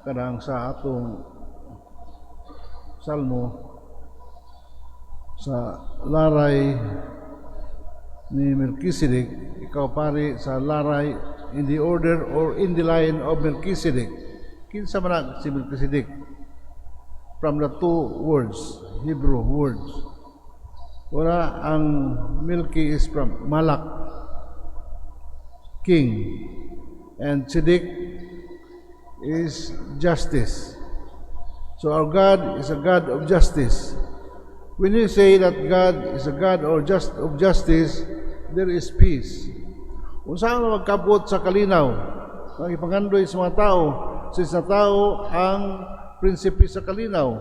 Kanang sa atong salmo, sa laray ni Melchizedek, ikaw pari sa laray, in the order or in the line of Melchizedek. Kinsa man na si Melchizedek? From the two words, Hebrew words. Una, ang Melchi is from Malak, king, and Tzedek is justice. So our God is a God of justice. When you say that God is a God or just of justice, there is peace. Unsa ang magkabot sa kalinaw? Ang ipangandoy sa mga tao, since sa tao ang prinsipe sa kalinaw.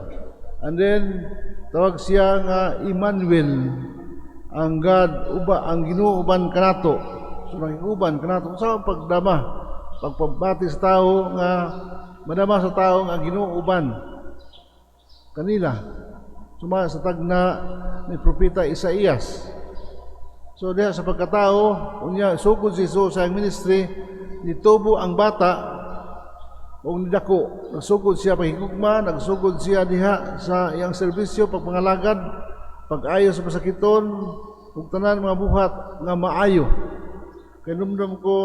And then tawag siya nga Emmanuel, ang God uba ang Ginoo uban kanato. So uban kanato sa pagdama, pagpabati sa tao nga madama sa tao nga Ginoo uban kanila. Suma sa tagna ni Propeta Isaías. So diha sa pagkatao, unya sugod si Jesus sa iyang ministry, nitubo ang bata ug nidako. Nagsugod siya paghigugma, nagsugod siya diha sa iyang serbisyo, pagpangalagad, pag-ayo sa masakiton, ug tanan mga buhat nga maayo. Kay numdum ko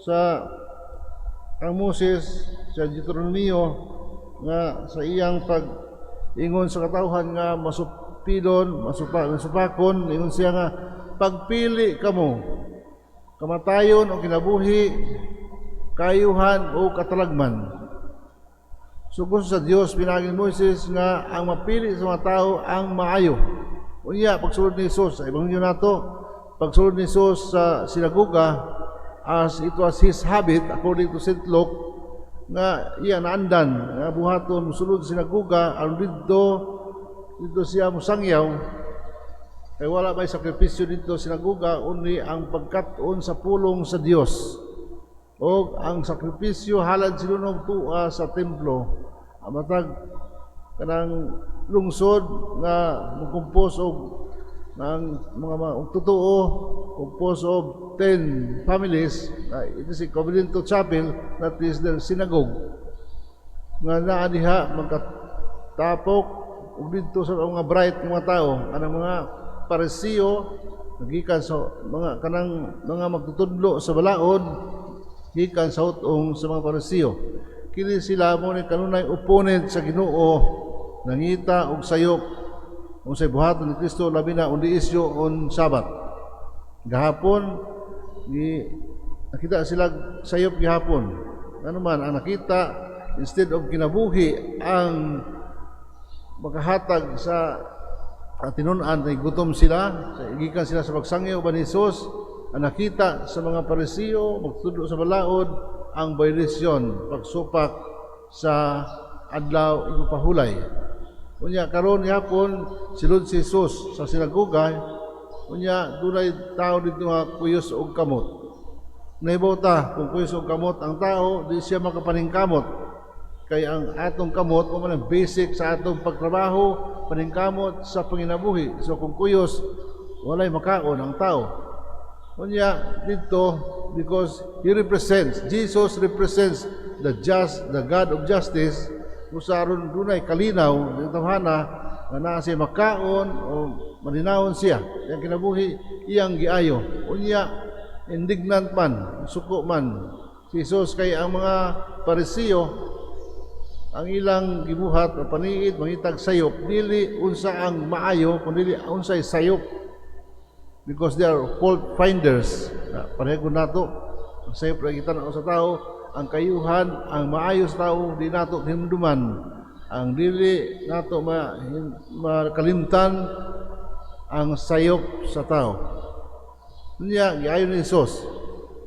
sa ang Moses sa Deuteronomio nga sa iyang pag ingon sa katawhan nga masupilon, masupakon, ingon siya nga pagpili kamo, kamatayon o kinabuhi, kaayuhan o katalagman. So gusto sa Dios pinaagi ni Moises nga ang mapili sa mga tao ang maayo. Unya pagsulod ni Jesus sa ebanghelyo nato, pagsulod ni Jesus sa sinagoga, as it was his habit according to St. Luke, nga iya naandan nga buhaton, musulod sa sinagoga aron didto siya musangyaw, kay wala may sakripisyo didto sa sinagoga, only ang pagkat-on sa pulong sa Dios o ang sakripisyo, halad sinunog, tua sa templo. Ang matag kanang lungsod nga mo-compose og ng mga og totoo compose of 10 families, it is equivalent to chapel, that is the synagogue nga naa diha magkatapok, ug didto sa mga bright nga mga tao, kanang mga Pariseo nagikan sa mga kanang mga magtutudlo sa balaod, gikan sa hutong sa mga Pariseo. Kini sila mo ni kanunay opponent sa Ginoo. Nangita og sayop unsay buhaton ni Kristo, labi na on the issue on Sabbath. Gahapon ni nakita sila sayop gihapon. Ano man ang nakita, instead of kinabuhi ang makahatag sa tinun-an, ay gutom sila, gikan sila sa pagsangyaw ba ni Jesus, ang nakita sa mga Pariseo, magtudlo sa balaod, ang violation, pagsupak sa adlaw igpahulay. Unya karon gihapon silod si Jesus sa sinagoga, unya dunay tao didto nga kuyos og kamot. Nahibaw ta kung kuyos og kamot ang tao, di siya makapaningkamot. Kay ang atong kamot mo man ang basic sa atong pagtrabaho, paningkamot sa panginabuhi. So kung kuyos, walay makaon ang tao. Unya didto, because he represents, Jesus represents the just, the God of justice, kung sa aron dunay kalinaw ng tawhana nga naa siya makaon o malinawon siya iyang kinabuhi, iyang giayo. Unya indignant man, suko man si Jesus kay ang mga Pariseo, ang ilang gibuhat o paniid, mangitag sayop, dili unsa ang maayo kundi unsay sayop, because they are fault finders. Pareho nato ang sayop ra kita sa tao. Ang kayuhan, ang maayo sa tao, di nato hinumduman. Ang dili nato makalimtan, ang sayop sa tao. Unya giayo ni Jesus.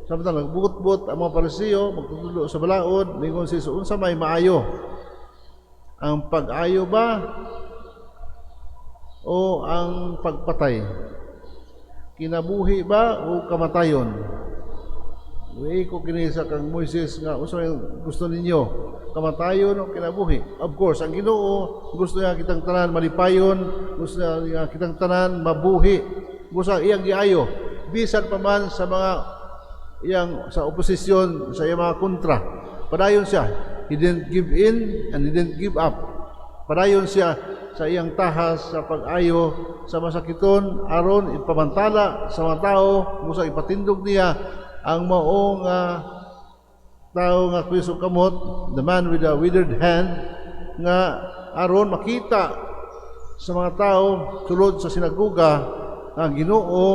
Samtang nagbukot-bot ang mga Pariseo, magtutudlo sa balaod, ningon si Jesus, "Unsa may maayo? Ang pag-ayo ba o ang pagpatay? Kinabuhi ba o kamatayon?" Uwi ko kini sa kang Moises nga unsa may gusto ninyo, kamatayon o kinabuhi? Of course, ang Ginoo gusto niya kitang tanan malipayon, gusto niya kitang tanan mabuhi. Gusto iyang giayo bisan pa man sa mga iyang sa oposisyon, sa iyang mga kontra. Padayon siya. He didn't give in and he didn't give up. Padayon siya sa iyang tahas sa pag-ayo sa masakiton aron ipamantala sa mga tao, busa ipatindog niya ang maong tao nga kuyos og kamot, the man with the withered hand, nga aron makita sa mga tao sulod sa sinagoga nga ang Ginoo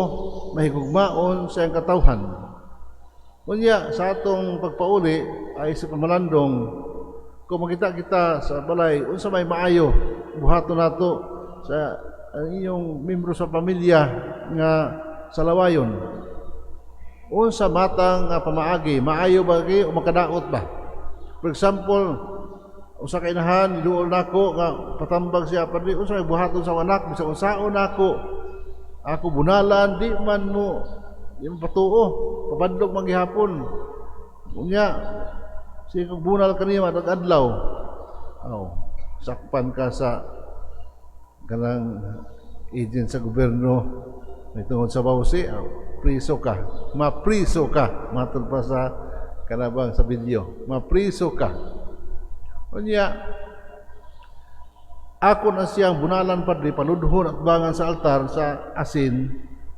mahigugmaon sa iyang katawhan. Unya sa atong pagpauli ay sa pamalandong, kung makita kita sa balay unsa may maayo buhaton nato sa ang inyong membro sa pamilya nga salawayon, unsa matang nga pamaagi, maayo ba kay o makadaot ba? For example, usa ka inahan niduol nako nga patambag siya, "Padre, unsa may buhaton sa anak? Bisan unsaon nako, ako bunalan, di man mo di man patuo, pabadlog man gihapon. Unya sige kog bunal kaniya matag adlaw." Aw, sakpan ka sa kanang agent sa gobyerno may tungod sa bawsi, aw, priso ka, mapriso ka. Matod pa sa kanabang sa video, mapriso ka. Unya ako na siyang bunalan, padre, paludhon at bangan sa altar sa asin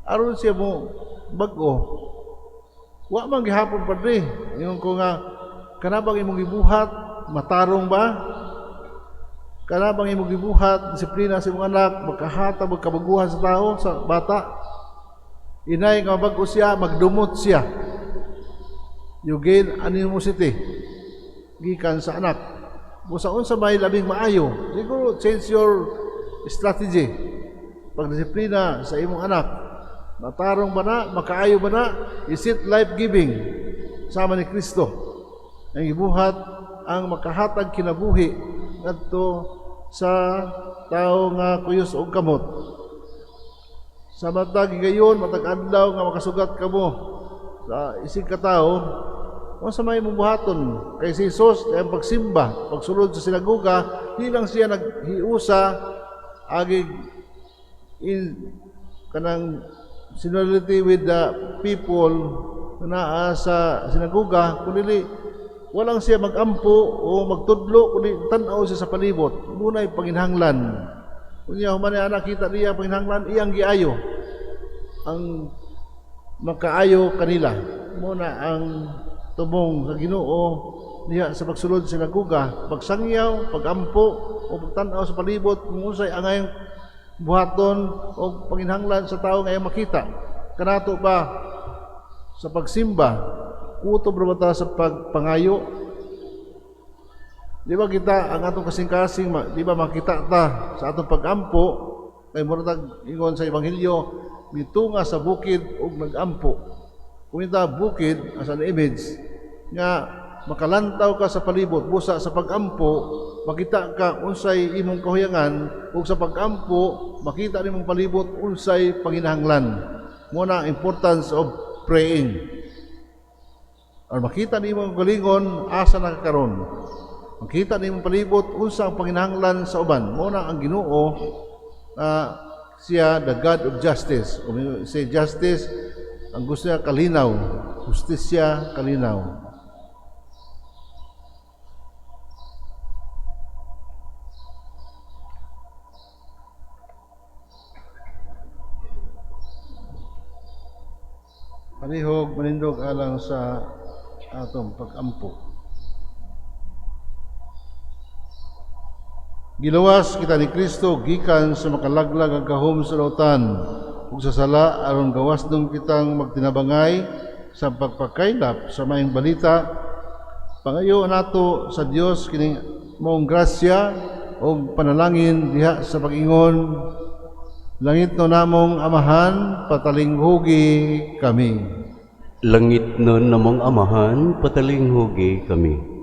aron siya mo bag-o. Wa man gihapon, padre. Ingon ko nga, kanabang imong gibuhat, matarong ba? Kanabang imong gibuhat, disiplina sa imong anak, magkahatag magkabaguhan sa tao, sa bata? Inay nga mabag-o siya, magdumot siya. You gain animosity gikan sa anak. Busa unsa may labing maayo, siguro change your strategy. Pagdisiplina sa imong anak, matarong ba na, makaayo ba na, is it life-giving? Sama ni Kristo ang ibuhat ang makahatag kinabuhi ngadto sa tao nga kuyos og kamot. Sa matag gayon, matag adlaw nga makasugat kamo sa isig ka tawo, unsa may imong buhaton? Kay si Jesus ang pagsimba, pagsulod sa sinagoga, di lang siya naghiusa agig in kanang similarity with the people naa sa sinagoga, kundi walang siya magampo o magtudlo, kundi tan-aw siya sa palibot. Muna'y panginhanglan. Unya human niya nakita niya panginhanglan, iyang giayo ang makaayo kanila. Muna ang tumong sa Ginoo diha sa pagsulod sa sinagoga, pagsangyaw, pagampo o pagtan-aw sa palibot kung unsay angayang buhaton o panginhanglan sa tao nga iyang makita. Kanato ba sa pagsimba, kutob ra ba ta sa pagpangayo? Di ba kita ang atong kasing-kasing, di ba makita ta sa atong pagampo, kay mura tag ingon sa ebanghelyo, mitunga sa bukid ug nagampo. Kung ita bukid as an image nga makalantaw ka sa palibot, busa sa pagampo makita ka unsay imong kahuyangan, ug sa pagampo makita nimong palibot unsay panginahanglan. Mo na importance of praying. Or makita nimo ang galingon asa na ka karon. Makita nimo palibot unsa ang panginahanglan sa uban. Mo na ang Ginoo, siya the God of justice. Kung say justice, ang gusto niya kalinaw, hustisya, kalinaw. Palihog manindog alang sa atong pag-ampo. Giluwas kita ni Kristo gikan sa makalaglag ang gahom sa lautan ug sa sala aron gawasnon kitang magtinabangay sa pagpakaylap sa maayong balita. Pangayo nato sa Dios kining maong grasya ug panalangin diha sa pag-ingon: Langitnon namong Amahan, patalinghugi kami. Langitnon namong Amahan, patalinghugi kami.